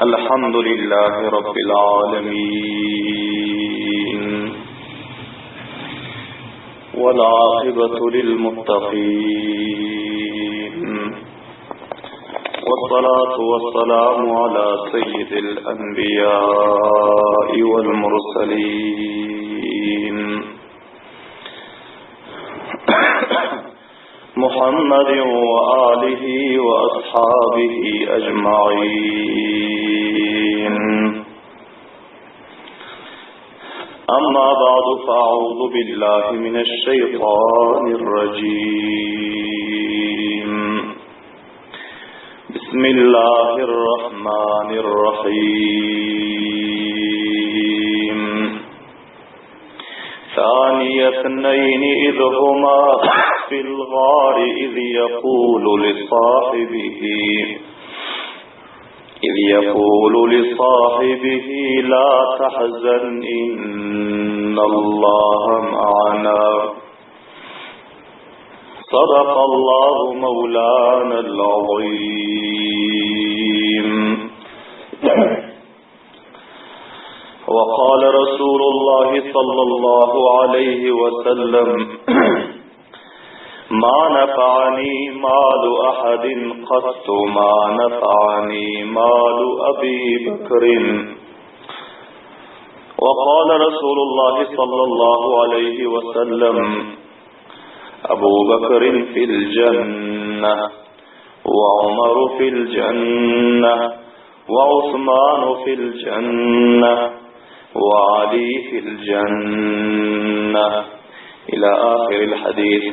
الحمد لله رب العالمين والعاقبة للمتقين والصلاة والسلام على سيد الأنبياء والمرسلين محمد وآله وأصحابه أجمعين أما بعد فأعوذ بالله من الشيطان الرجيم بسم الله الرحمن الرحيم ثاني اثنين إذ هما في الغار إذ يقول لصاحبه إذ يقول لصاحبه لا تحزن إن الله معنا صدق الله مولانا العظيم وقال رسول الله صلى الله عليه وسلم ما نفعني مال أحد قط ما نفعني مال أبي بكر وقال رسول الله صلى الله عليه وسلم أبو بكر في الجنة وعمر في الجنة وعثمان في الجنة وعلي في الجنة إلى آخر الحديث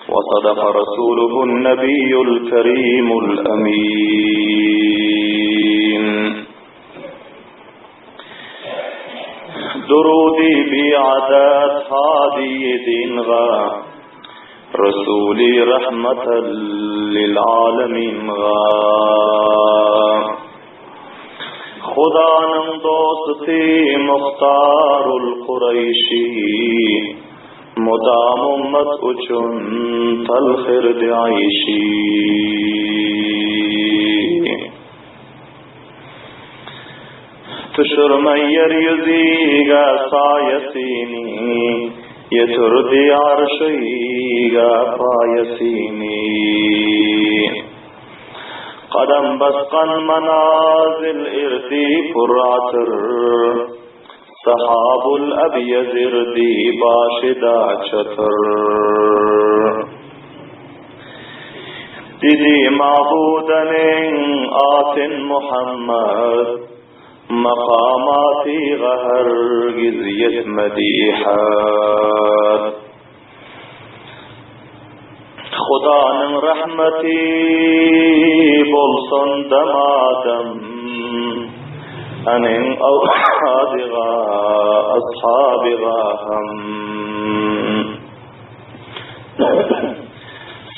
وصدق رسوله النبي الكريم الأمين درودي بعداد هادي دينغا رسولي رحمة للعالمين غا Xudanyň dosty Muhtarul Kureýşi Mudam ummat üçin talh erdi aýşy. Düşürme ýer ýüzüge saýasyny, Ýetirdi arşyga paýasyny. Gadam basgan manazil irdi pur atyr, Sahabul abýaz irdi başyda çatyr. Didi magbudaneň atyn Muhammad, Makamatyga hergiz ýetmedi had. Hudanyň rahmeti bolsun damadam, Anyň awladyga, ashabyga ham.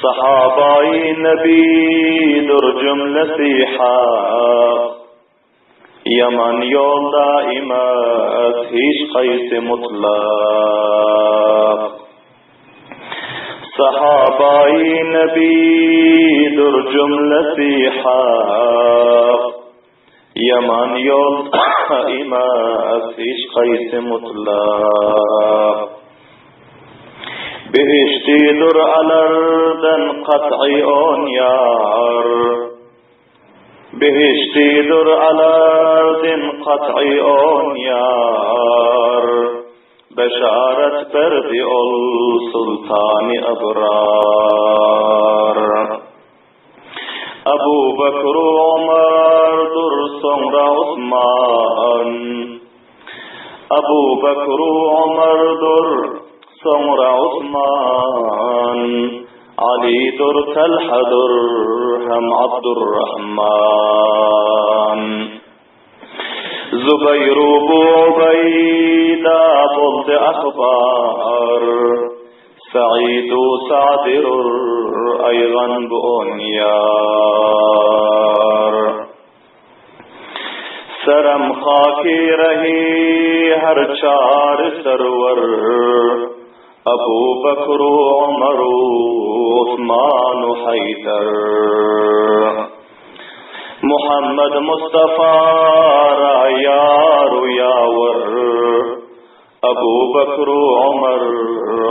Sahabaýy Nebidir jümlesi hak, Ýaman ýolda imes hiç haýsy mutlak. Sahabaýy Nebidir jümlesi hak, Ýaman ýolda imes hiç haýsy mutlak. Behişdidir alardan kat'y on ýar. Behişdidir alardin kat'y on ýar. Beşaret berdi ol sultany ebrar. Abu Bekr Omardyr soňra Osman. Abu Bekr Omardyr soňra Osman. Alydyr Talhadyr hem Abdurrahman. Zubaýr bu Ubaýda boldy ahbar, Said-u Sadyr aýgan bu on ýar. Serem haky rehi her çar serwer, Abu Bekr u Omar u Osman u Haýdar. Muhammed. Muhammed Mustafa ra ýar u ýawar Abu Bakr u Omar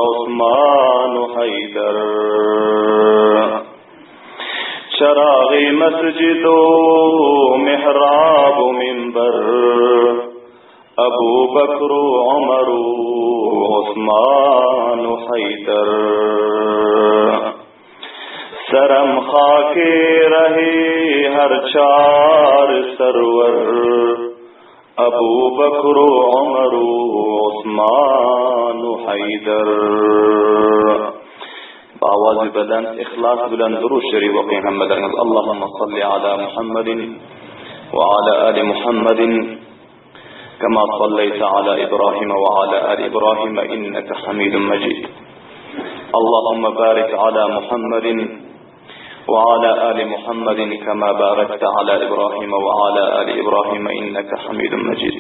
Osman u Haýdar Çeragy mesjid u mihrab u minber Abu Bakr u Omar u Osman u Haýdar Serem haki rahi her çar serwer Abu Bakr u Omar u Osman u Haýdar Bawazy belent ihlas bilen durud şerif okyň hemmeleriňiz Allahumma salli ala Muhammedin we ala ali Muhammedin kema salleýte ala Ibrahim we ala ali Ibrahim inneke Hamidun Mejid Allahumma barik ala Muhammedin we ala ali Muhammedin kema barakte ala Ibrahim we ala ali Ibrahim inneke Hamidun Mejid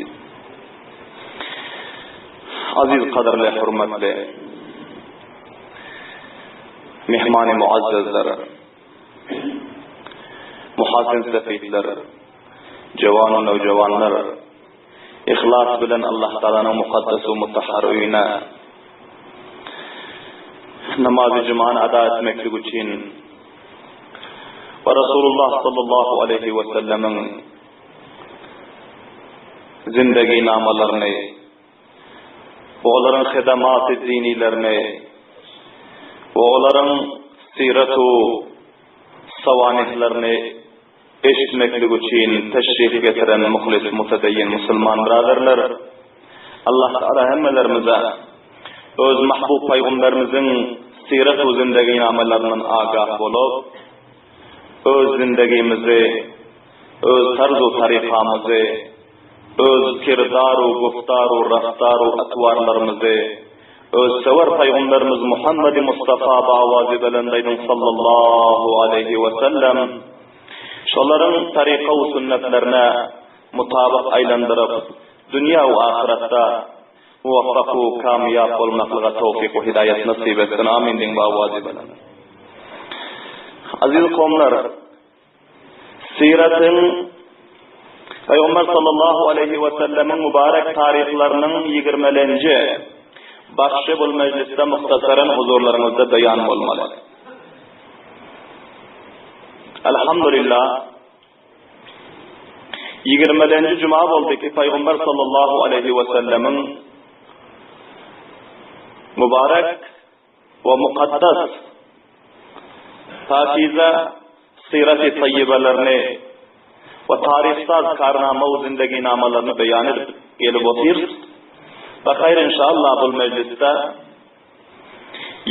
Aziz gadyrly hurmatly Myhmany muazzezler, muhasin sefitler, jewan u nowjewanlar, yhlas bilen Allah Tagalanyň mukaddes u mutahhar öýüne namazy jumany ada etmeklik üçin we Rasulullah sallallahu aleýhi we sellemiň zindegi namalaryny we olaryň hedamaty dinilerini we olaryň syratu sawanihlerini eşitmeklik üçin teşrif getiren muhlis mutedeýin musulman byraderler, Allah Tagala hemmelerimize öz mahbub paýgamberimiziň syratu zindeginamalaryndan agah bolup, öz zindegimizi, öz tarzu tarykamyzy, Öz kirdar-u guftar-u raftar-u atwarlarymyzy öz söwer Pygamberimiz Muhammedi Mustafa bawazy belend aýdyň sallallahu aleýhi we sellem şolaryň taryka-u sünnetlerine mutabyk aýlandyryp dünýä u ahyratda muwaffak-u kamýap bolmaklyga towfyk u hidaýat nasyp etsin amin diýiň bawazy belend. Aziz kowumlar! Syratyň Pygamber sallallahu aleýhi we sellemiň mübarek taryhlarynyň ýigirmelenji başy bul mejlisde muhtasaran huzurlaryňyzda beýan bolmaly. Elhamdülillah ýigirmelenji juma boldy ki Pygamber sallallahu aleýhi we sellemiň mübarek we mukaddas pakiza syraty taýýybalaryny we taryhsaz karnama we zindeginamalaryny beýan edip gelip otyrys. Bahaýr inşallah bul mejlisde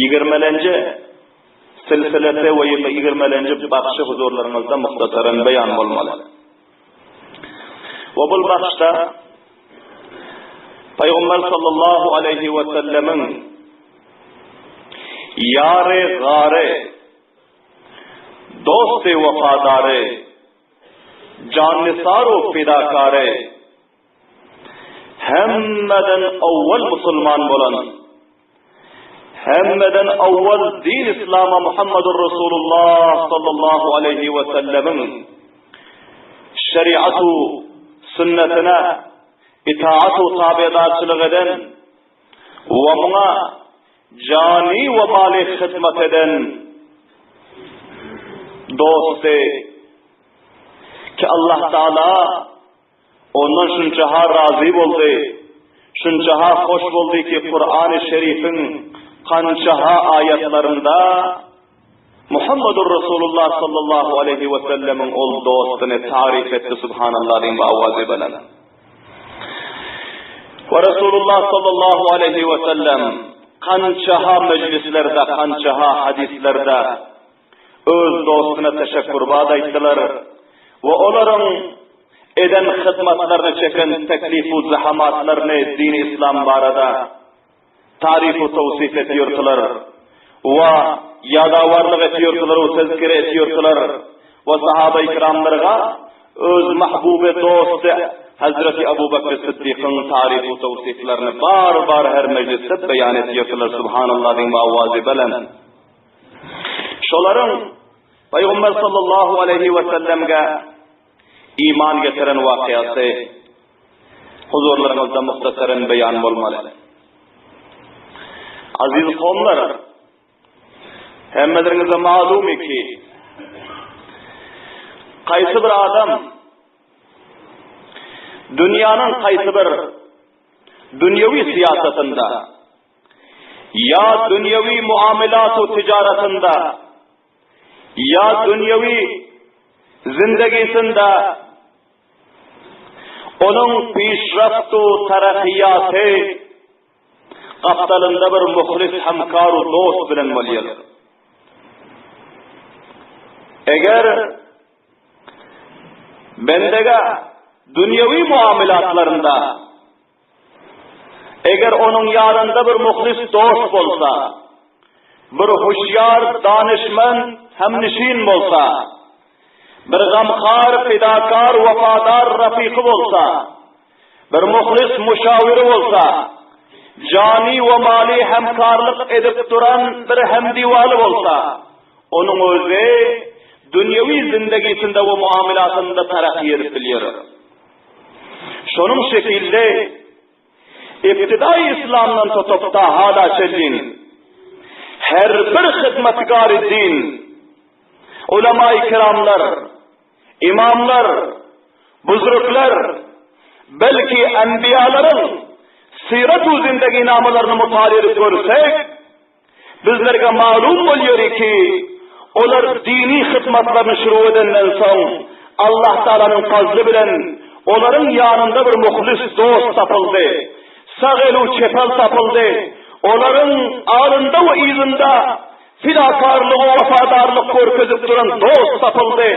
ýigirmelenji silsilesi we ýigirmelenji bagşy huzurlaryňyzda muhtasaran beýan bolmaly. We bul bagşda Pygamber sallallahu aleýhi we sellemiň ýary gary, dosty wepadary, jannisar u fidakary, hemmeden owwal musulman bolan, hemmeden owwal din islama Muhammedur Rasulullah sallallahu aleýhi we sellemiň şeriat-u sünnetine itaat-u tabedarçylyk eden we muňa jany we maly hyzmat eden dosty ki Allah Taala Ondan şunça-ha razy boldy, şunça-ha hoş boldy ki, Kurany Şerifiň kança-ha aýatlarynda Muhammedur Rasulullah sallallahu aleýhi we sellemiň ol dostuny taryf etdi, Subhanallah diýiň we owazy belent. We Rasulullah sallallahu aleýhi we sellem kança-ha mejlislerde, kança-ha hadislerde öz dostuna teşekkurbad aýtdylar we olaryň eden hyzmatlaryny çeken teklif-u zahamatlaryny dini yslam barada taryf-u towsyf etýärdiler we ýadawarlyk etýärdiler we tezkire etýärdiler we sahaba-i kiramlarga öz mahbuby dosty Hazreti Abu Bekr Siddikyň taryf-u towsyflaryny bar-bar her mejlisde beýan etýärdiler Subhanallah diýiň we owazy belent. Şolaryň Pygamber sallallahu aleýhi we sellemge. Iman getiren wakyasy huzurlaryňyzda muhtasaren beýan bolmaly. Aziz kowumlar, hemmeleriňize malum ki, kaýsy bir adam dünýäniň kaýsy bir dünýewi syýasatynda ýa dünýewi muamelat tijaratynda ýa dünýewi zindegisinde onuň pişraftu tarakiýaty gapdalynda bir muhlis hamkaru dost bilen bolýar. Eger bendege dünýewi muamelatlarynda Eger onuň ýanynda bir muhlis dost bolsa, bir huşýar danyşmend hemnişin bolsa, bir gamhar, fidakar, wepadar rafyky bolsa, bir muhlis muşawiri bolsa, jany we maly hemkarlyk edip duran bir hemdiwaly bolsa, onuň özi dünýewi zindegisinde we muamelatynda terakki edip bilýär. Şonuň şekilde ibtidaý islamdan tutup ta hala çenlin her bir hyzmatkary din, ulama-i kiramlar, imamlar, buzruklar, belki enbiýalaryň syrat-u zindeginamalaryny mutala edip görsek, Bizlerge malum bolýar ki, olar dini hyzmatlaryny şuru edenden soň, Allah Tagalanyň fazly bilen olaryň ýanynda bir muhlis dost tapyldy. Sag el-u çep el tapyldy. Olaryň alynda we yzynda fidakarlyk we wepadarlyk görkezip duran dost tapyldy.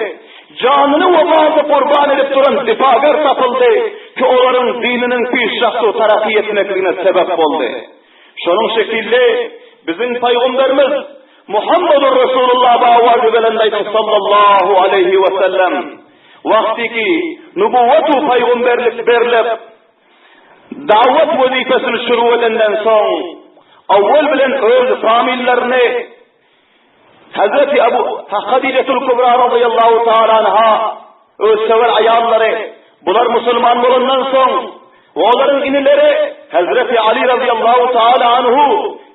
Janyny we malyny gurban edip duran dipager tapyldy ki, olaryň dininiň pişraftu tarakiý etmekligine sebäp boldy. Şonuň şekilli biziň paýgamberimiz Muhammedur Resulullah bawazy belende aýdyň sallallahu aleýhi we sellem wagty ki nubuwwat we paýgamberlik berlip dawat wezipesini şuru edenden soň awwal bilen öz famililerini Hazreti Abu Hadijatul Kubra radıyallahu taala anha öz sewer aýallary bular musulman bolandan soň olaryň inileri Hazreti Ali radıyallahu taala anhu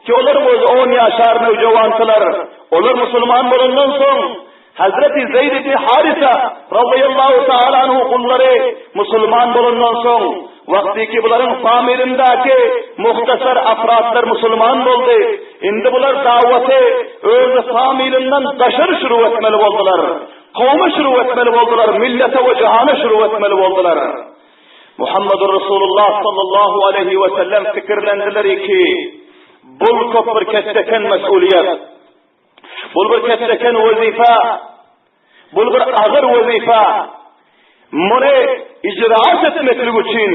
ki olar öz 10 ýaşar nowjawandylar. Olar musulman bolandan soň Hazreti Zeyd ibn Harisa radıyallahu taala anhu gullary musulman bolandan soň Wagty ki bularyň familindäki muhtasar afratlar musulman boldy. Indi bular dawaty öz familinden daşary şuru etmeli boldular. Kowma şuru etmeli boldular, millete we jahana şuru etmeli boldular. Muhammedur Resulullah sallallahu aleyhi ve sellem fikirlendiler ki, bul köp bir ketdeken mesuliyet. Bul bir ketdeken wezife. Bul bir agyr wezipe. Muny icraat etmeklik üçin,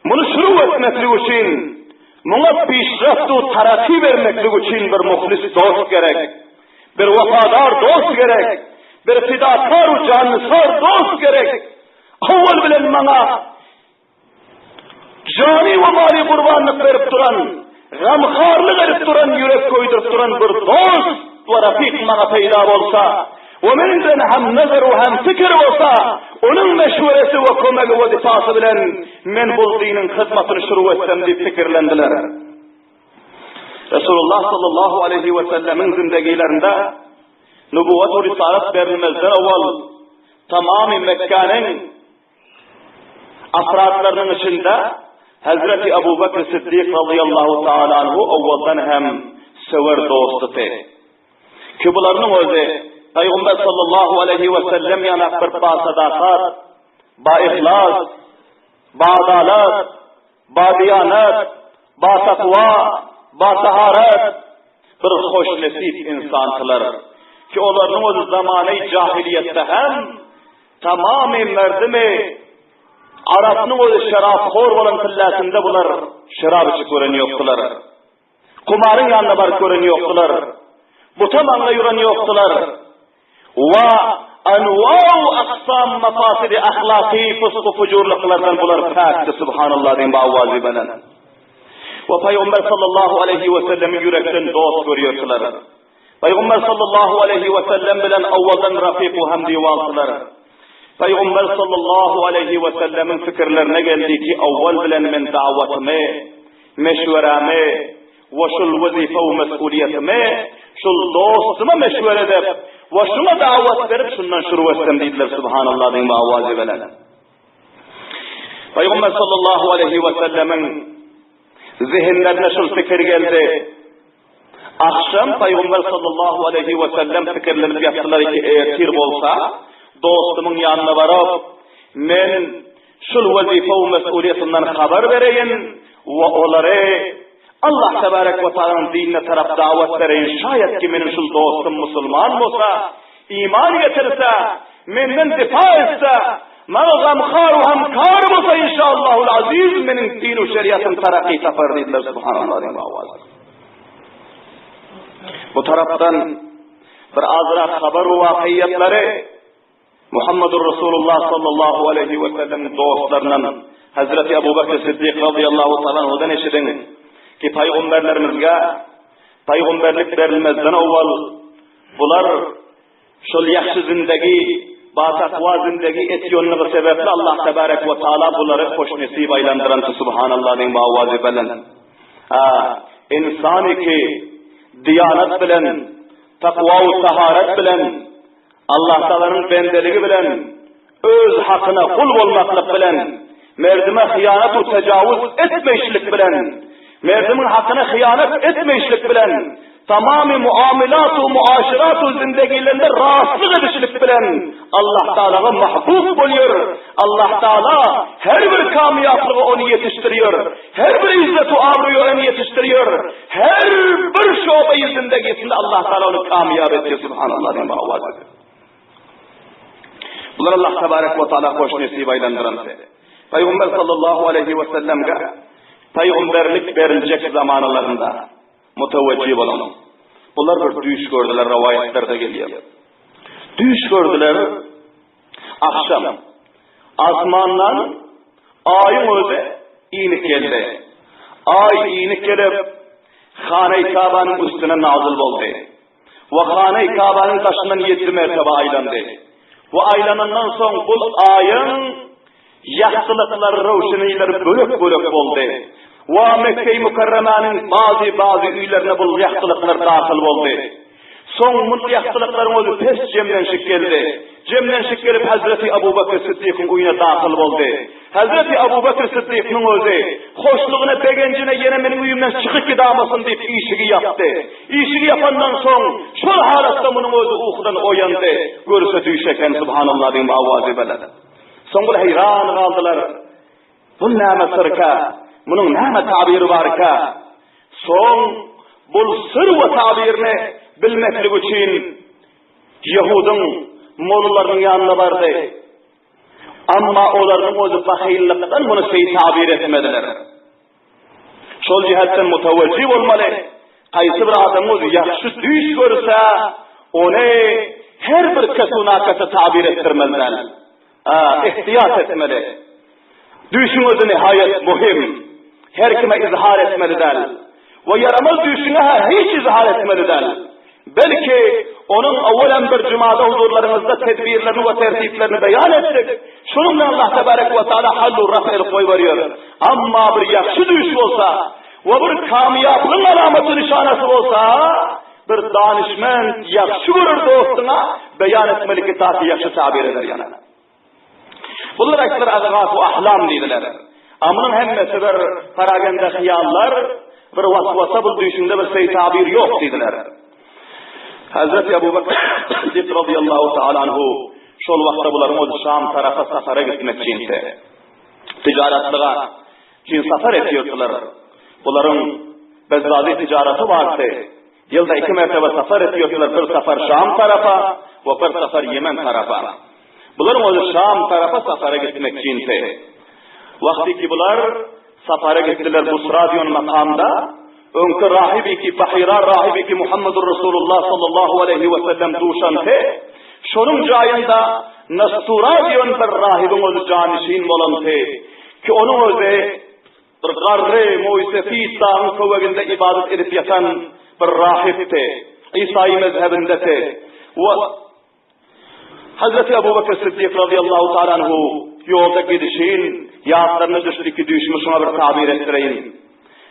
muny şuru etmeklik üçin, muňa pişreft u taraki bermeklik üçin bir muhlis dost gerek. Bir wepadar dost gerek. Bir fidakar u jannysar dost gerek. Awwal bilen maňa Jany we maly gurbanlyk berip duran, gamharlyk edip duran, ýürek köýdürip duran bir dost we rafik maňa peýda bolsa, we meniň bilen hem nazar we hem pikir bolsa, onuň meşweresi we kömegi we difasy bilen men bul diniň hyzmatyny şuru etsem diýip pikirlendiler. Resulullah sallallahu aleyhi we sellemiň zindegilerinde nubuwwat we risalat berilmezden owal tamamy Mekgäniň Afratlarynyň içinde Hezreti Abu Bekr Siddik razyýallahu taala anhu owaldan hem söwer dostudy. Ki bularynyň özi Pygamber sallallahu aleýhi we sellem ýanak bir ba sadakat, ba ihlas, ba adalat, ba diýanat, ba takwa, ba taharat bir hoşnesip insandylar. Ki olarynyň özi zamany jahiliýetde hem Tamamy merdimi Arapnyň özi şeraphor bolan pilläsinde bular şerap içip gören ýokdular. Kumaryň ýanyna baryp gören ýokdular. Buta maňlaý uran ýokdular. Wa anwau aksam mafasidi ahlaky fysky fujurlyklardan bular päkdi subhanallah diýen bawazy bilen. Wa Pygamber sallallahu aleýhi we sellemi ýürekden dost görýärdiler. Pygamber sallallahu aleýhi we sellem bilen owaldan rafyk we hamdiwaldylar. Pygamber sallallahu aleýhi we sellemiň pikirlerine geldi ki, owwal bilen men dawatymy, meşwerämi we şul wezipe we mes'uliýetimi şul dostuma meşwere edip we şuňa dawat berip şundan şuru etsem diýdiler subhanallah diýen bu awazy bilen. Pygamber sallallahu aleýhi we sellemiň zehinlerine şul pikir geldi. Agşam Pygamber sallallahu aleýhi we sellem pikirlenip ýatdylar ki, ertir bolsa, dostumyň ýanyna baryp, men şul wezipe we mes'uliýetimden habar bereýin we olary Allah tebarek we taalanyň dinine tarap dawat bereýin, şaýat ki meniň şul dostum musulman bolsa, iman getirse, menden difa etse, maňa gamhar we hamkar bolsa inşallahul aziz meniň din we şeriatym tarakky tapar diýdiler subhanallah diýen owazy. Bu tarapdan bir azrak habar we wakyýatlary Muhammedur Rasulullah sallallahu aleyhi ve sellem dostlaryndan Hazreti Ebu Bekir Siddik radıyallahu ta'ala anhudan eşidiň ki paýgamberlerimizge paýgamberlik berilmezden owal bular Şol ýagşy zindegi, batakwa zindegi etýonlygy sebäpli Allah tebarek we taala bulary hoşnesip aýlandyrandy Subhanallah diýiň bu awazy belent. Ha, ynsany ki diýanat bilen, takwa we taharet bilen, Allah Taalanyň bendeligi bilen Öz hakyna gul bolmaklyk bilen, merdime hyýanat u tejawuz etmeýşlik bilen, merdimiň hakyna hyýanat etmeýşlik bilen, tamamy muamilat u muaşerat u zindegilerinde rastlyk edişlik bilen Allah Tagalaga mahbub bolýar. Allah Tagala her bir kamýaplyga ony ýetişdirýär. Her bir izzet u abraýa ony ýetişdirýär. Her bir şobeýi zindegisinde Allah Tagala ony kamýap etýär. Subhanallah diýen bu awaz. Bular Allah tebarek we taala hoş nesip aýlandyran. Peygamber sallallahu aleyhi ve sellemge peygamberlik beriljek zamanalarynda mutewejji bolan. Bular bir düýş gördüler rowaýatlarda gelýär. Düýş gördüler akşam asmandan aýyň özi inip geldi. Aý inip gelip Hane-i Kabanyň üstüne nazyl boldy. We Hane-i Kabanyň daşyndan ýedi mertebe aýlandy. We aýlanandan soň bul aýyň ýagtylyklary, röwşenlileri bölek-bölek boldy. We Mekge-i Mükerremäniň bazy-bazy öýlerine bul ýagtylyklar dahyl boldy. Soň mul ýagtylyklaryň özi pes jemlenşik geldi. Jemlenşik gelip Hezreti Abu Bekr Siddikyň öýüne dahyl boldy. Hezreti Abu Bekr Siddikyň özi hoşlugyna, begenjine ýene meniň öýümden çykyp gidamasyn diýip işigi ýapdy. Işigi ýapandan soň, şol halatda munuň özi ukudan oýandy. Görse düýş eken, Subhanallah diýen bu awazy belent. Soň bul heýran galdylar. Bu näme syrka? Munuň näme tabyry barka? Soň bul syr we tabyryny bilmeklik üçin ýehudyň mollalarynyň ýanyna bardy. Amma olaryň özi bahyllykdan muny şeý tabyr etmediler. Şol jihetden mutawejji bolmaly. Haýsy bir adamyň özi ýagşy düýş görse, ony her bir kesu-nakasa tabyr etdirmeli däl. Ihtiýat etmeli. Düýşüň özi nihaýat möhüm. Her kime izhar etmeli däl. We ýaramaz düýşüňe-hä hiç izhar etmeli däl. Belki, onuň owalem bir jumada huzurlaryňyzda tedbirlerini we tertiplerini beýan etdik. Şunuň bilen Allah tebarek we taala hallu raf edip goýberýär. Amma bir ýagşy düýş bolsa we bir kamýaplygyň alamaty nyşanasy bolsa, bir danyşment ýagşy görer dostuňa beýan etmeli ki, ta ki ýagşy tabir eder ýaly. Bular aýtdylar azgasu ahlam diýdiler. A munuň hemmesi bir paragenda hyýallar, bir waswasa bu düýşüňde bir şeý tabir ýok diýdiler. Hazreti Abu Bakr Siddik radiyallahu ta'ala anhu şol wagtda bularyň özi Şam tarapa safara gitmekçi Ticaretlyga üçin safar etýärdiler. Bularyň bezzazy ticareti bardy. Ýylda iki mertebe safar etýärdiler, bir safar Şam tarapa we bir safar Ýemen tarapa. Bularyň özi Şam tarapa safara gitmekçinti. Wagty ki bular safara gitdiler Busra diýen makamda, öňki rahibi ki Bahira rahibi ki Muhammedur Rasulullah sallallahu aleyhi we sellem duşanty, şonuň jaýynda Nastura diýen bir rahibiň özi janişin bolanty, ki onuň özi bir garry moýsefid dagyň köweginde ibadat edip ýatan bir rahipdi, Isaýy mezhebindeti. We. Hazreti Ebu Bekir Siddik radıyallahu ta'ala anhu ýolda gidişin ýatlaryna düşdi ki düýşümi şuňa bir tabir etdireýin.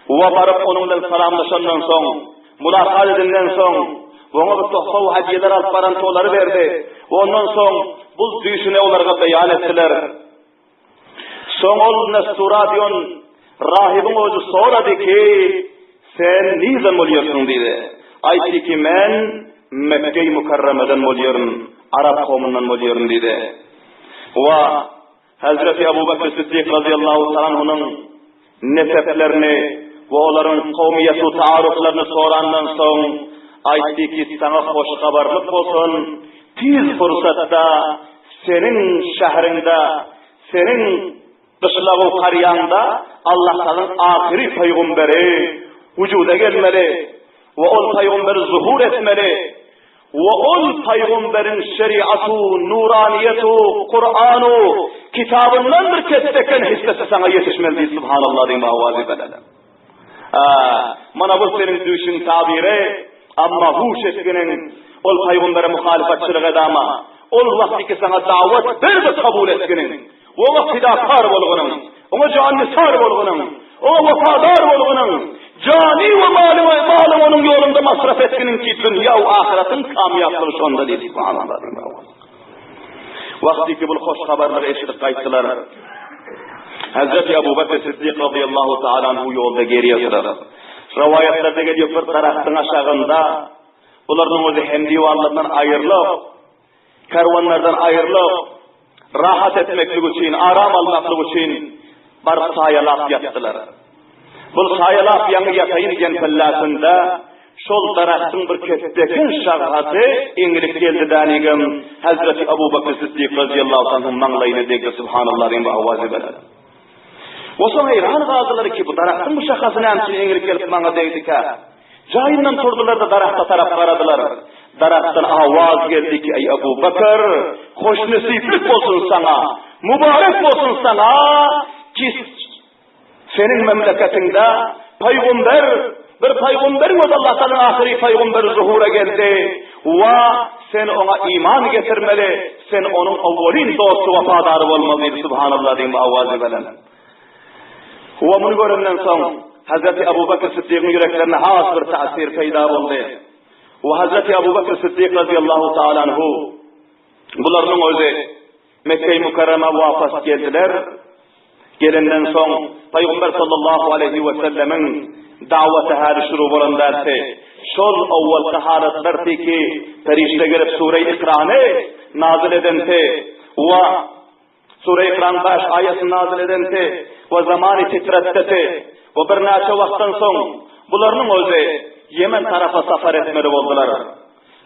We baryp onuň bilen salamlaşandan soň, mulakat edenden soň, oňa bir tohfa we hediýeler alyp baran olary berdi. Ondan soň bu düýşüni olarga beýan etdiler. Soň ol Nestura diýen rahibiň özi sorady ki, Sen nirden bolýarsyň diýdi. Aýtdy ki, Men Mekge-i Mükerremeden bolýaryn, arap kowmundan bolýaryn diýdi. Wa Hazreti Abu Bekr Siddik razyýallahu ta'ala anhunyň neseplerini we olaryň kowmiýetu taaruflaryny sorandan soň aýtdy ki, saňa hoş habarlyk bolsun, tiz pursatda seniň şäheriňde, seniň gyşlagu karýaňda Allah Tagalaň ahyry pygamberi wujuda gelmeli we ol pygamber zuhur etmeli we ol pygamberiň şeriatu, nuraniýetu, Kuranu, kitabyndan bir ketdeken hissesi saňa ýetişmeli diýdi subhanallah diýip awazy belent. Mana bu seniň düýşüň tabiri, amma huş etginiň ol pygambere muhalyfatçylyk edama. Ol wagtky saňa dawat berdi kabul etginiň. Oňa pidakar bolgunyň, oňa jannisar bolgunyň, oňa wepadar bolgunyň, jany we maly we malyň onuň ýolunda masraf etginiň ki dünýä we ahyratyň kamýaplygy şonda diýdi. Subhanallah. Wagty ki bul hoş habarlary eşidip gaýtdylar. Hazreti Abu Bakr Siddik radıyallahu ta'ala anhu ýolda gelýärdiler. Rowaýatlarda gelýär bir daragtyň aşagynda bularyň özi hem diwarlardan aýrylyp Kerwenlerden aýrylyp, rahat etmeklik üçin, aram almaklyk üçin baryp saýalap ýatdylar. Bul saýalap ýaňy ýataýyn diýen pellasynda şol daragtyň bir ketdeken şahasy eňilip geldi dänigem Hazreti Abu Bakr Siddik razyýallahu anhuň maňlaýyna degdi subhanallah diýen bu awazy bilen. We soň heýran galdylar ki bu daragtyň bu şahasy näme üçin eňilip gelip maňa degdikä? Jaýyndan turdular-da daragta tarap garadylar. Daragtdan awaz geldi ki, Eý Abu Bekr, hoşnesiplik bolsun saňa, mübarek bolsun saňa ki, seniň memleketiňde paýgamber, bir paýgamberiň özi Allah Tagalaň ahyry paýgamberi zuhura geldi we sen oňa iman getirmeli, sen onuň owwalyn dosty wepadary bolmaly diýdi, subhanallah diýen bu awazy bilen. We muny görenden soň, Hazreti Abu Bekr Siddigiň ýüreklerine has bir täsir peýda boldy. We Hazreti Abu Bekr Siddik razyýallahu taala anhu bularynyň özi Mekge-i Mükerremä wapas geldiler. Gelenden soň Pygamber sallallahu aleýhi we sellemiň dawaty häli şuru bolan däldi. Şol owwalky halatlar ki perişde gelip sure-i Ikrany nazyl edenti we Sure Ikraň baş aýatyny nazyl edenti we zamany fitretdeti we birnäçe wagtdan soň bularynyň özi Ýemen tarapa safar etmeli boldular.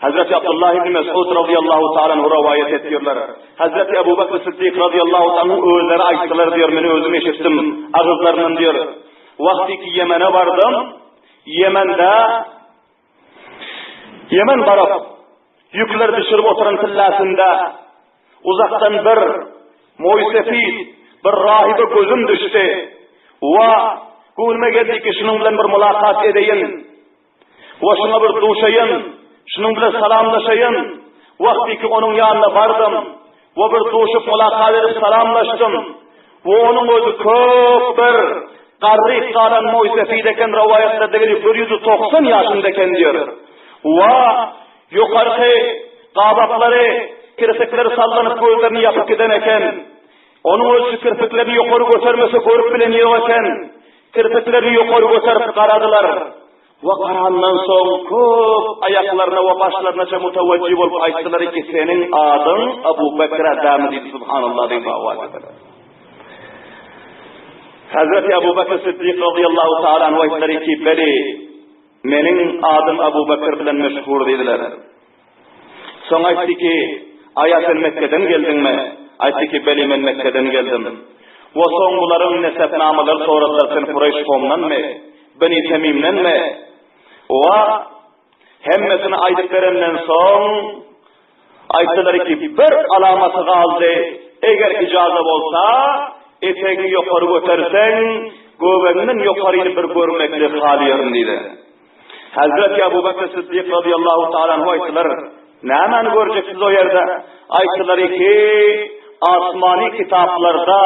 Hazreti Abdullah ibn Mesud razyýallahu ta'ala anhu rowaýat etýärler. Hazreti Ebu Bekr Siddik razyýallahu ta'ala anhu özleri aýtdylar diýär, men özüm eşitdim agyzlaryndan diýär. Wagty ki Ýemene bardym, Ýemende Ýemen baryp, ýükler düşürip oturan pillasynda uzakdan bir moýsefit, bir rahibe gözüm düşdi. Wa göwnüme geldi ki, şunuň bilen bir mulakat edeýin. Wa şuňa bir duşaýyn, şunuň bilen salamlaşaýyn. Wagty ki onuň ýanyna bardym. We bir duşup mulakat edip salamlaşdym. We onuň özi köp bir garryp galan moýsefid eken rowaýatlarda gelip 190 ýaşynda eken diýer. We ýokarky gabaklary kirpikleri sallanyp gözlerini ýapyp giden eken. Onuň özi kirpiklerini ýokary götermese görüp bilen ýok eken. Kirpiklerini ýokary göterip garadylar. We garandan soň köp aýaklaryna we başlarynaça mutawajjih bolup aýtdylar ki, seniň adyň Abu Bekr dämi diýdi, subhanallah diýip owaz etdiler. Hazreti Abu Bekr Siddik radiyallahu ta'ala anhu aýtdylar ki, beli, meniň adym Abu Bekr bilen meşhur diýdiler. Soň aýtdy ki, Aýa sen Mekgeden geldiňmi? Aýtdy ki, Beli men Mekgeden geldim. We soň bularyň nesepnamalary soradylar, sen Kureýş kowmundanmy? Beni Temimdenmi? We hemmesini aýdyp berenden soň, aýtdylar ki, bir alamaty galdy, eger ijaza bolsa, etegiňi ýokary göterseň, göbegiňden ýokaryny bir görmekligi halaýaryn diýdi. Hazreti Abu Bekr Siddik radiyallahu ta'ala anhu aýtdylar. Nämäni görjek siz o ýerde? Aýtdylar ki, asmany kitaplarda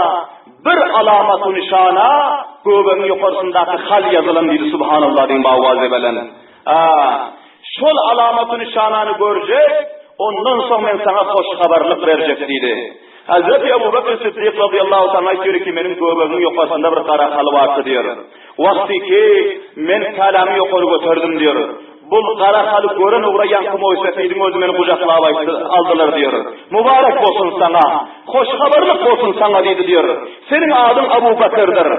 bir alamaty nyşana göbegiň ýokarsyndaky hal ýazylan diýdi subhanallah diýiň bawazy bilen. A, şol alamaty nyşanany görjek, ondan soň men saňa hoş habarlyk berjek diýdi. Hazreti Ebu Bekr Siddik radiyallahu ta'ala aýtýar ki, meniň göbegiň ýokarsynda bir gara hal bardy diýär. Wagty ki, men kälämi ýokary göterdim diýär. Bul gara haly gören ugra ýaňky moýsefediň özi meni gujaklap aýtdy, aldylar diýär. Mubarek bolsun saňa, hoş habarlyk bolsun saňa diýdi diýär. Seniň adyň Abu Bekirdir.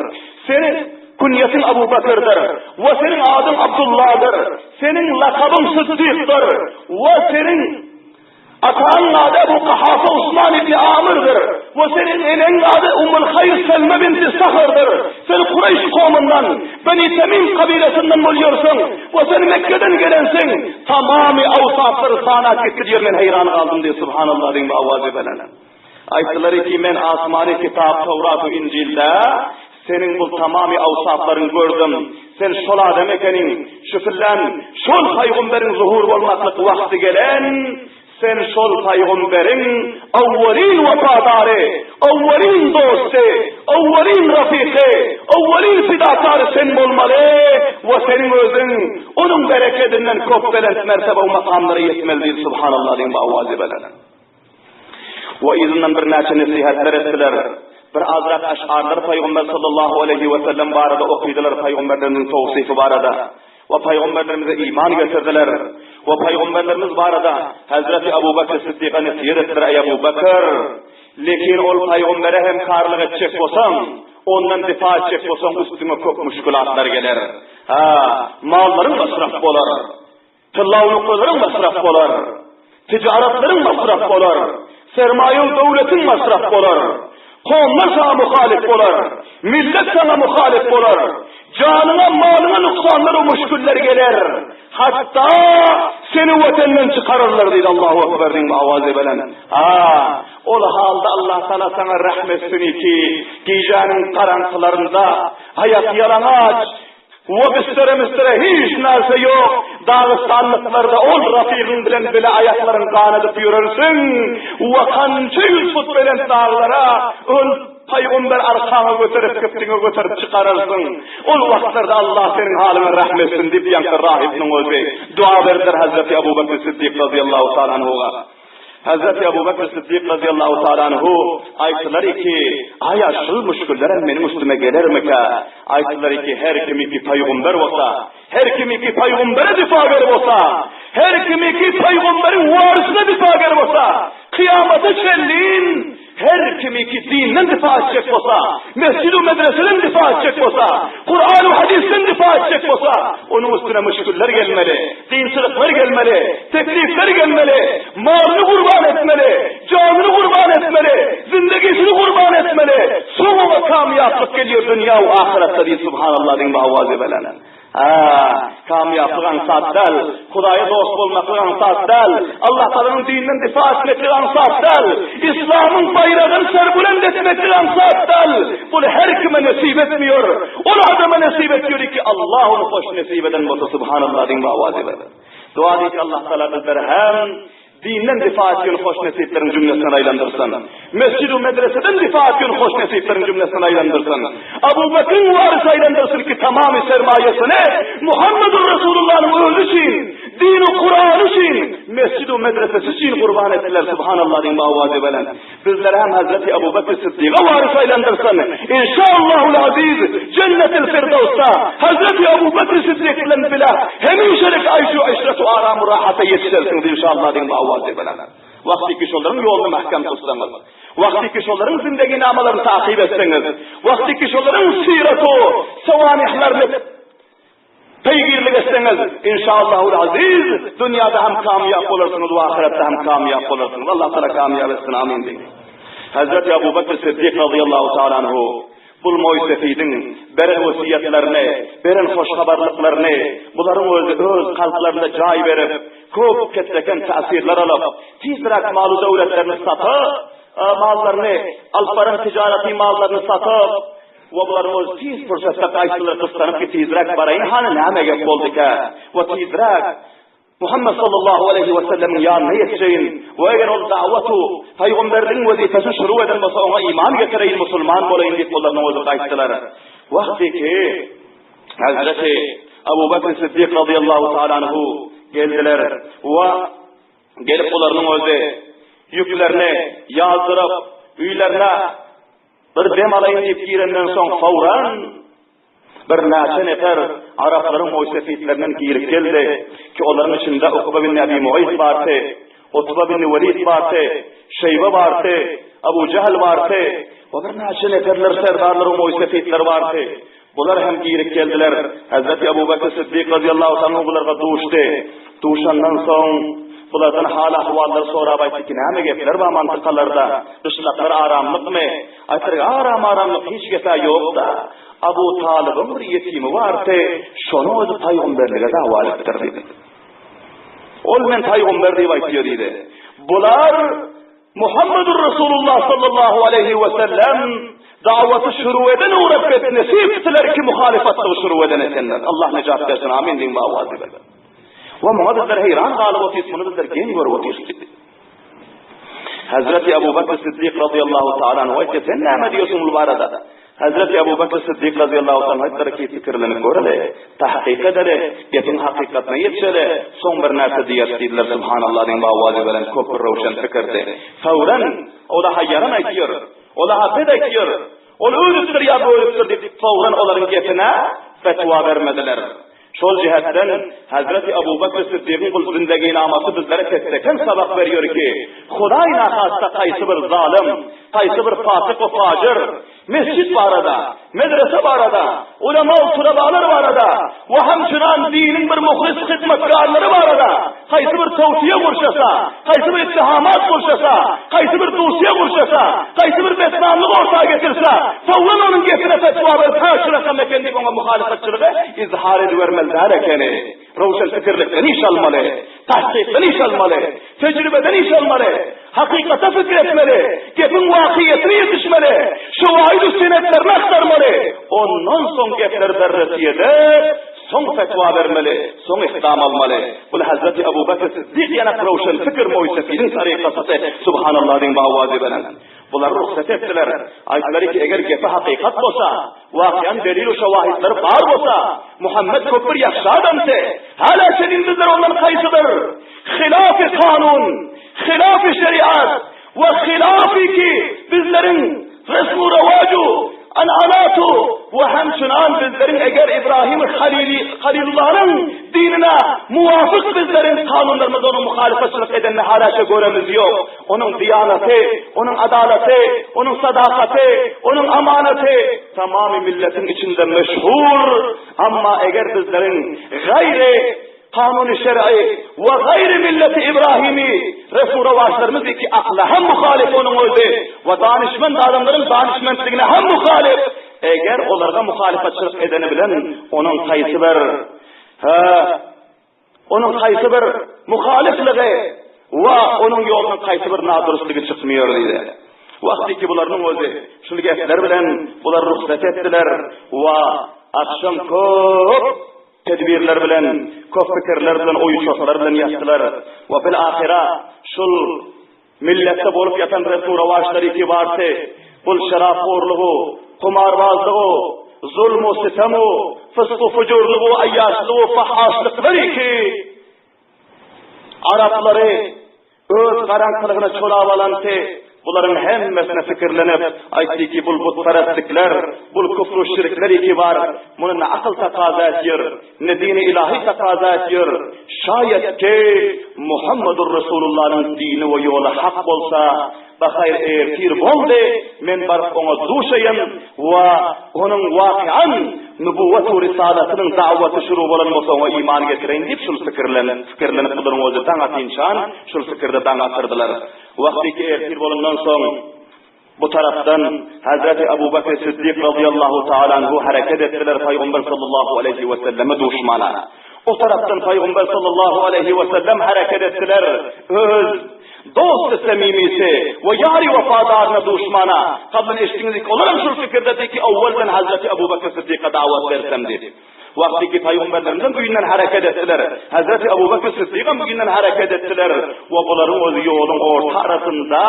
Seniň kunýetiň Abu Bekirdir. We seniň adyň Abdullahdyr. Seniň lakabyň Syddykdyr. We seniň Ataňyň ady Ebu Kahafa Usman ibni Amyrdyr we seniň eneň ady Ummul Haýr Selme binti Sahrdyr. Sen Kureýş kowmundan, Beni Temim kabilasyndan bolýarsyň we sen Mekgeden gelensiň. Tamamy awsaplary sanap gitdi diýer men heýran galdym diýdi Subhanallah diýip bu awazy bilen. Aýtdylar ki men asmany kitap Tawrat we Injilde seniň bu tamamy awsaplaryňy gördüm. Sen şol adam ekeniň, şu filan şol paýgamberiň zuhur bolmaklyk wagty gelen, sen şol paýgamberiň awwalin wepadary, awwalin dosty, awwalin rafyky, awwalin fidakary sen bolmaly we seniň özüň onuň berekedinden köp belent mertebe we makamlara ýetmeli diýdi subhanallah diýip awazy belent. We yzyndan birnäçe nesihatlar etdiler. Bir azrak aşgarlar Pygamber sallallahu aleýhi we sellem barada okydylar Pygamberlerimiziň towsyfy barada. We Pygamberlerimize iman getirdiler. We Pygamberlerimiz barada Hazreti Abu Bekr Siddyka nesihat etdiler, Eý Abu Bekr! Lekin ol Pygambere hem karlyk etjek bolsaň, ondan difa etjek bolsaň üstüňe köp müşgülatlar geler. Ha, mallaryň masraf bolar. Tylla-nukalaryň masraf bolar, tijaratlaryň masraf bolar, sermaýaw döwletiň masraf bolar, kowumlar saňa muhalyf bolar, millet saňa muhalyf bolar, janyňa, malyňa nuksanlar we müşgiller geler, hatda seni watenden çykararlar diýdi Allahu Ekber diýip awazy bilen. Ha, ol halda Allah Taala saňa rähm etsin ki, gijäniň garaňkylarynda aýak ýalaňaç, We bistere-mistere hiç närse ýok, dagystanlyklarda ol rafygyň bilen bile aýaklaryňy ganadyp ýörersiň, we kança ýüz fut belent daglara ol pygamber arkaňa göterip kibtiňe göterip çykararsyň. Ol wagtlarda Allah seniň halyňa rähm etsin diýip ýaňky rahypnyň özi dua berdiler Hazreti Abu Bekr Siddik razyýallahu taala anhuga. Hazreti Abu Bekr Siddik razyýallahu taala anhu aýtdylar ki, Aýa şul müşgillerem meniň üstüme gelermikä? Aýtdylar ki, her kimiki paýgumber bolsa, her kimiki paýgumbere difager bolsa, her kimiki paýgumberiň warysyna difager bolsa, kyýamata çenlin Her kimiki dinden difa etjek bolsa, mesjid-u medreseden difa etjek bolsa, Kuran-u hadysdan difa etjek bolsa, onuň üstüne müşgiller gelmeli, kynçylyklar gelmeli, teklipler gelmeli, malyny gurban etmeli, janyny gurban etmeli, zindegisini gurban etmeli, soň oňa kamýaplyk gelýär dünýä we ahyretde diýip subhanallah diýip awazy bilen. Hä, kamýaplyk aňsat däl. Hudaýa dost bolmaklyk aňsat däl. Allah Tagalanyň dininden difa etmeklik aňsat däl. Islamyň baýragyny serbulent etmeklik aňsat däl. Bul her kime nesip etmiýor. Ol adama nesip etýär ki, Allah ony hoş nesip eden bolsa, subhanallah diýip owaz eder. Dua edýär ki, Allah Tagala bizleri hem Dinden difa etýän hoşnesipleriň jümlesinden aýlandyrsyn. Mesjid-u medreseden difa etýän hoşnesipleriň jümlesinden aýlandyrsyn. Abu Bekriň warysy aýlandyrsyn ki tamamy sermaýasyny Muhammedur Resulullanyň özi üçin, dini Kurany üçin, mesjid-u medresesi üçin gurban etdiler. Subhanallah diýiň awazy bilen. Bizleri hem Hazreti Abu Bekr Siddiga warys aýlandyrsyn. Inşallahul aziz Cennetil Firdawsda Hazreti Abu Bekr Siddik bilen bile hemişelik aýşu eşretu aramu rahata ýetişersiňiz inşallah diýen awazy bilen. Wagty ki şolaryň ýoluny mähkem tutsaňyz, wagty ki şolaryň zindeginamalaryny takyp etseňiz, wagty ki şolaryň siratu sawanihlaryny Peýgirlik etseňiz, inşallahul aziz, dünýäde hem kamýap bolarsyňyz we ahyretde hem kamýap bolarsyňyz. Allah Taala kamýap etsin, amin diýiň. Hazreti Abu Bekr Siddik radiyallahu taala anhu bul moýsefidiň beren wesýetlerini, beren hoş habarlyklaryny bularyň özi öz kalplarynda jaý berip, köp ketdeken täsirler alyp, tizräk malu döwletlerini satyp, mallaryny alyp baran tijareti mallaryny satyp, We bularyň özi tiz pursatda gaýtdylar gyssanyp ki tizräk baraýyn hany näme gep boldyka we tizräk. Muhammet sallallahu aleýhi we sellemiň ýanyna ýetjeýin we eger ol dawatu, pygamberligiň wezipesini şuru eden bolsa oňa iman getireýin, musulman bolaýyn diýip olaryň özi gaýtdylar. Wagty ki Hazreti Abu Bakr Siddik radiyallahu taala anhu geldiler we gelip olaryň özi ýüklerini ýazdyryp öýlerine bir dem alaýyn diýip girenden soň fawran Birnäçe nefer araplaryň moýsefitlerinden girip geldi, ki olaryň içinde Ukba bin Ebi Muaýt bardy, Utba bin Welid bardy, Şeýbe bardy, Abu Jahl bardy we birnäçe neferler serdarlaryň moýsefitleri bardy. Bular hem girip geldiler. Hezreti Abu Bekr Siddik razyýallahu anhu bularga duşdy. Duşandan soň bulardan hal-ahwallary sorap aýtdy ki, näme gepler bar mantykalarda, gyşlaklar aramlykmy? Aýtdylar, aram-aramlyk hiç gep-ä ýok-da. Abu Talybyň bir ýetimi bardy, şonuň özi paýgamberlige dawa edipdir diýdi. Ol men paýgamber diýip aýtýar diýdi. Bular Muhammedur Resulullah sallallahu aleyhi we sellem dawaty şuru eden ugrap betnesipdiler ki muhalyfatlygy şuru eden ekenler. Allah nejat bersin. Amin diýiň bawazy bilen. We muňa bizler heýran galyp otyrys, muny bizler geň görüp otyrys diýdi. Hazreti Abu Bakr Siddik radıyallahu ta'ala anhu aýtdy, sen näme diýersiň bu barada? Hazreti Abu Bakr Siddik radıyallahu ta'ala aýtdylar ki, pikirlenip göreli, tahkyk edeli, gepiň hakykatyna ýetişeli, soň bir näçe diýeris diýdiler, subhanallah diýen bawazy bilen köp bir röwşen pikirdi. Fawran, o daha ýalan aýtýar, o daha bet aýtýar, ol ölüpdir ýa bölüpdir diýip, fawran olaryň gepine fetwa bermediler. Şol jähetden Hezreti Abu Bekr Siddigiň bul zindeginamasy bizlere kessekem sabak berýär ki, Hudaý nahasta haýsy bir zalym, haýsy bir fasyk we fajyr mesjit barada, medrese barada, ulema we tulabalar barada we hemçinan diniň bir muhlis hyzmatkarlary barada haýsy bir towsiýe gurşasa, haýsy bir ittihamat gurşasa, haýsy bir dusýe gurşasa, haýsy bir betnamlyk orta getirse, soňran onuň gepine fetwa berip, hä, şu rakam eken diýip oňa muhalyfatçylygy izhar edibermeli däl ekeni. Röwşen pikirlikden iş almaly, tassykdan iş almaly, tejribeden iş almaly, hakykata pikir etmeli, gepiň wakyýetine ýetişmeli, şewaýid-u senetlerini agtarmaly, ondan soň gepleri berresi edip, Soň fetwa bermeli, soň ihram almaly. Bul Hazreti Abu Bekr Siddik ýanak röwşen pikir moýsefiniň tarykasysy Subhanallah diň bawazy bilen. Bular rugsat etdiler. Aýtdylar ki, eger gepi hakykat bolsa, wakyanyň delil-u şawahitlary bar bolsa, Muhammet köp bir ýagşy adamdy. Hala çenli bizler ondan haýsydyr hilafy kanun, hilafy şeriat we hilafy ki bizleriň resmu rawaju ananatu we hemçinan bizleriň eger Ibrahim Halili Halilullanyň dinine muwafyk bizleriň kanunlarymyz onuň muhalyfatçylyk edenini halaça göremiz ýok. Onuň diýanaty, onuň adalaty, onuň sadakaty, onuň amanaty tamamy milletiň içinde meşhur. Amma eger bizleriň gaýry Kanuny şer'i we gaýry milleti Ibrahimi resmu-rowaçlarymyz iki akla hem muhalyf onuň özi we danyşmend adamlaryň danyşmentligine hem muhalyf. Eger olarga muhalyfatçylyk edeni bilen onuň haýsy bir ha onuň haýsy bir muhalyflygy we onuň ýolunyň haýsy bir nadurustlygy çykmıyor diýdi. Wagty ki bularyň özi şul gepler bilen bular rugsat etdiler we akşam köp Tedbirler bilen, köp pikirler bilen, oý-uçaklar bilen ýatdylar we bil-ahyra şul milletde bolup ýatan resmu-rowaçlar iki barty, bul şeraphorlugu, humarbazlygu, zulmu, sitemu, fysku-fujurlygu, aýýaşlygu, fahaşlyklar iki araplary Öz garaňkylygyna çolap alanty, bularyň hemmesine pikirlenip, aýtdy ki, bul butperestlikler, bul küfr-u şirkler iki bar, muny ne akyl takaza etýär, ne dini ilahi takaza etýär, şaýat ki, Muhammedur Resulullanyň dini we ýoly hak bolsa, bahaýr ertir boldy, men baryp oňa duşaýyn we onuň wakyan nubuwwat-u risalatynyň da'waty şuru bolan bolsa oňa iman getireýin diýip şul pikirlenip, Pikirlenip bularyň özi daň atynçan şul pikirde daň atyrdylar. Wagtyky ertir bolandan soň bu tarapdan Hazreti Abu Bekr Siddik razyýallahu taala anhu hereket etdiler Pygamber sallallahu aleýhi we selleme duşmana. O tarapdan Pygamber sallallahu aleýhi we sellem hereket etdiler öz dosty semimisi we ýary wefadaryna duşmana. Kabul eşdiňiz ki olaram şul pikirdedi ki owwaldan Hazreti Abu Bekr Siddika dawat bersem diýip. Wagty ki pygamberlerimiziň öýünden hereket etdiler. Hazreti Abu Bekr Syddygam öýünden hereket etdiler we bularyň özi ýoluň orta arasynda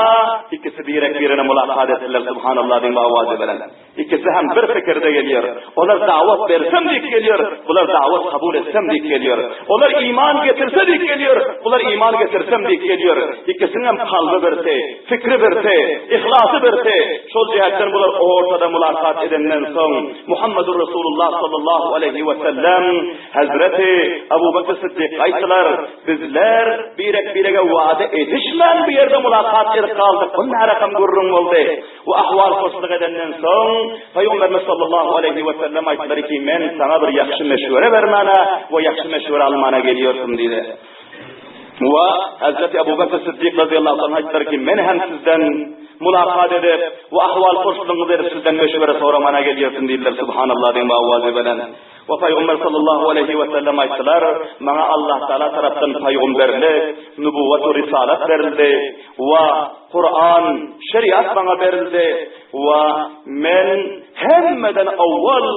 ikisi birek-birine mulakat etdiler. Subhanallah diýip owazy bilen. Ikisi hem bir pikirde gelýär. Olar dawat bersem diýip gelýär, bular dawat kabul etsem diýip gelýär. Olar iman getirse diýip gelýär, bular iman getirsem diýip gelýär. Ikisiniň hem kalby birdi, fikri birdi, yhlasy birdi. Şol jähetden bular ortada mulakat edenden soň, Muhammedur Resulullah sallallahu aleýhi we sellem Hazreti Abu Bekr Syddykga aýtdylar, Bizler birek-birege wada edişmän bu ýerde mulakat edip galdyk. Bu närakam gürrüň boldy. Bu ahwal hoşluk edenden soň, Pygamberimiz sallallahu aleýhi we sellem aýtdylar ki, Men saňa bir ýagşy meşwere bermäne we ýagşy meşwere almana gelýärdim diýdi. We Hazreti Abu Bekr Siddik razyýallahu anh aýtdylar ki, Men hem sizden mulakat edip we ahwal hoşlugyňyzy edip sizden meşwere soramana gelýärdim diýdiler. Subhanallah diýen owazy bilen. We Pygamber sallallahu aleýhi we sellem aýtdylar, Maňa Allah Taala tarapdan pygamberlik, nubuwwat we risalat berildi we Kuran, şeriat maňa berildi we men hemmeden owwal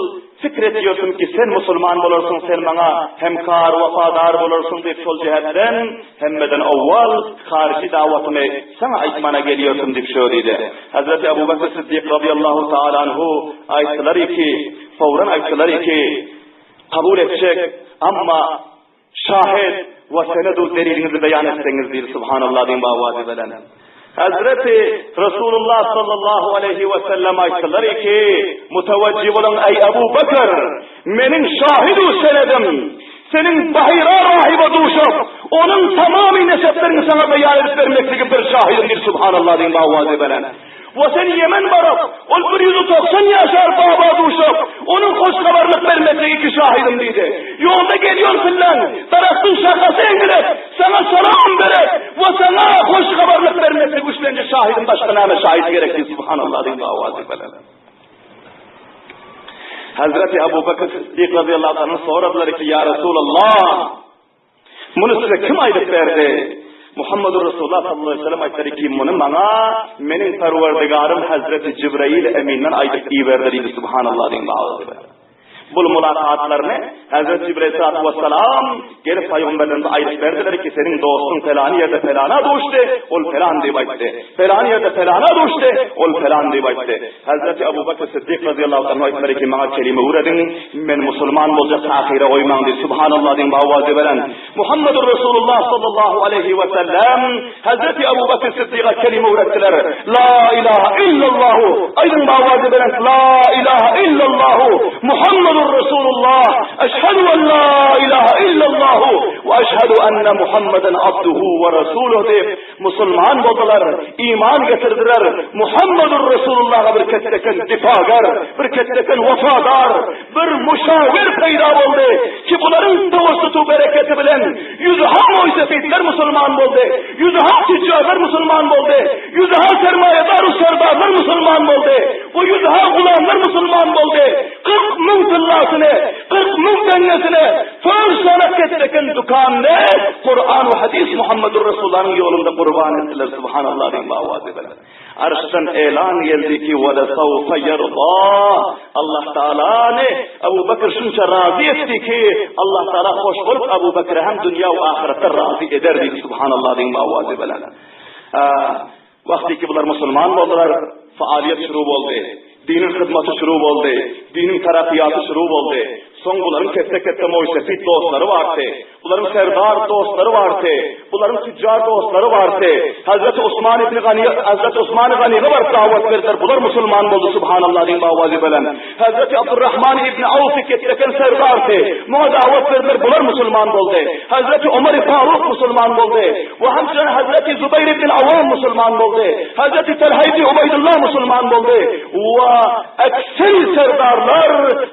pikir edýärdim ki, sen musulman bolarsyň, sen maňa hemkar, wepadar bolarsyň diýip şol jähetden hemmeden owwal haryjy dawatymy saňa aýtmana gelýärdim diýip şo diýdi. Hazreti Abu Bekr Siddik razyýallahu taala anhu aýtdylar ki, fowran aýtdylar ki, kabul etjek, amma Şahed we senedu deliliňizi beýan etseňiz diýdi Subhanallah diýiň bawazy bilen. Hazreti Resulullah sallallahu aleýhi we sellem aýtdylar ki, mutawajjih boluň eý Abu Bekr, meniň şahidu senedim, seniň Bahira rahibe duşup, onuň tamamy nesepleriňi saňa beýan edip bermekligi bir şahidim diýdi Subhanallah diýiň bawazy bilen. We sen Ýemen baryp, ol 190 ýaşar baba duşup, onuň hoş habarlyk bermekligi iki şahidim diýdi. Ýolda gelýän pilleň, daragtyň şahasy eňilip, saňa salam berip, we saňa hoş habarlyk bermekligi üçlenji şahidim başga näme şahit gerek diýdi. Subhanallah diýdi owazy bilen. Hazreti Abu Bakr Siddik radıyallahu anh soradylar ki, Ya Resulallah, Muny size kim aýdyp berdi? Muhammedur Resulullah sallallahu aleyhi ve sellem aýtdy ki, muny maňa meniň Perwerdigarym Hazreti Jibrail Eminden aýdyp iberdi diýdi. Subhanallah diýin bawzy. Bul mulakatlaryny Hazreti Jibrail sallallahu aleyhi ve sellem gelip pygamberlerimize aýdyp berdiler ki, seniň dostuň pelany ýerde pelana duşdy, ol pelan diýip aýtdy. Pelany ýerde pelana duşdy, ol pelan diýip aýtdy. Hazreti Abu Bakr Siddik razyýallahu anhu aýtdylar ki, maňa kelime öwrediň, men musulman boljak tahyra goýmaň diýip, subhanallah diýiň bawaz beren. Muhammedur Resulullah sallallahu aleýhi we sellem Hazreti Abu Bakr Siddiga kelime öwretdiler. La ilaha illallahu. Aýdyň bawaz beren la ilaha illallahu Muhammedur Resulullah. Eşhedü en la ilaha illallahu we eşhedü enne Muhammeden abduhu we resuluh diýip Musulman boldular, iman getirdiler, Muhammedur Resulullaha bir ketdeken difagar, bir ketdeken wepadar, bir muşawir peýda boldy ki, bularyň tawassutu bereketi bilen ýüzha moýsefitler musulman boldy, ýüzha tüjjarlar musulman boldy, ýüzha sermaýadar serdarlar musulman boldy, we ýüzha gulamlar musulman boldy. 40 müň tyllasyny, 40 müň teňňesini Töl sanak ketdeken dükanyny Kuran we hadys Muhammedur Resulullanyň ýolunda gurban etdiler Subhanallah diýip owazy bilen. Arşdan elan geldi ki we lesawfa ýerda Allah Taalany Abu Bekr şunça razy etdi ki Allah Taala hoş bolup Abu Bekre hem dünýä we ahyretde razy eder diýdi Subhanallah diýip owazy bilen. Wagty ki bular musulman boldular, faaliýet şuru boldy. Diniň hyzmaty şuru boldy. Diniň tarakyýaty şuru boldy. Soň bularyň ketde-ketde moýsefit dostlary bardy. Bularyň serdar dostlary bardy. Bularyň tüjjar dostlary bardy. Hazreti Osman ibn Gani, Hazreti Osman Ganiga baryp dawat berdiler. Bular musulman boldy, subhanallah diýip owazy bilen. Hazreti Abdurrahman ibn Awf ketdeken serdardy. Muňa dawat berdiler, bular musulman boldy. Hazreti Omar Faruk musulman boldy. We hemçinin Hazreti Zubaýr ibn Awam musulman boldy. Hazreti Talha ibn Ubaýdullah musulman boldy. We ekser serdarlar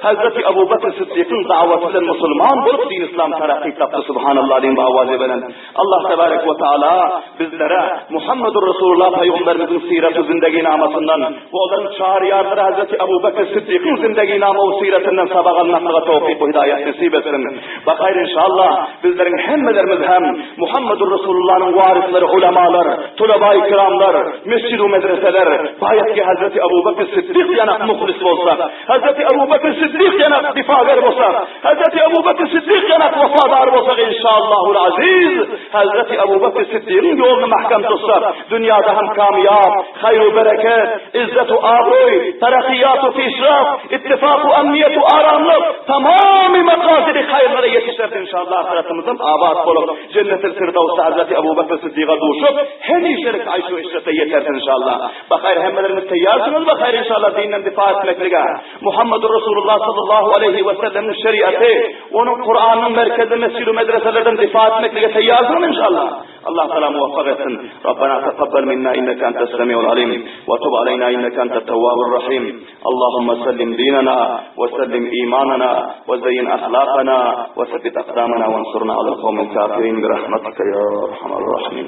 Hazreti Abu Bakr Siddikiň dawaty bilen musulman bolup din islam terakki tapdy. Subhanallah diýip owazy bilen. Allah tebarek we taala bizlere Muhammedur Resulullah pygamberimiziň siraty zindeginamasyndän we olaryň çaryýarlary Hazreti Abu Bekr Siddikiň zindeginama we syratyndan sabak almaklyga towfyk we hidaýat nesip etsin. Bakaýr inşallah bizleriň hemmelerimiz hem Muhammedur Resulullanyň waryslary ulamalar, tulabai kiramlar, mesjid we medreseler baýat ki Hazreti Abu Bekr Siddik ýanak muhlis bolsak, Hazreti Abu Bekr Siddik ýanak difager bolsak. bolsak, Hazreti Ebu Bekr Siddik ýanak wepadar bolsak inşallahul aziz, Hazreti Ebu Bekr Siddigiň ýoluny mahkam tutsak, dünýäde hem kamýap, haýr we bereket, izzet we abraý, terakkiyat we pişraf, ittifak we amniýet we aramlyk, tamamy makasydy haýyrlara ýetişeris inşallah ahyretimiz hem abat bolup, Jennetil Firdawsda Hazreti Ebu Bekr Siddiga duşup, hemişelik aýş we eşrete ýeteris inşallah. Bahaýr hemmeleriňiz teýýarsyňyz bahaýr inşallah dinden difa etmeklige. Muhammedur Resulullah sallallahu aleýhi we sellemiň şeriaty, onuň Kuranynyň merkezi mesjid we medreselerden difa etmeklige teýýarsyňyz inşallah. Allah Taala muwaffak etsin. Rabbana takabbal minna inneke entes semiul alim we tub aleyna inneke entet tewwabur rahim. Allahumma sellim dinana we sellim imanana we zeýin ahlakana we sebbit akdamana we ansurna alel kawmil kafirin bi rahmetike ya erhamer rahimin.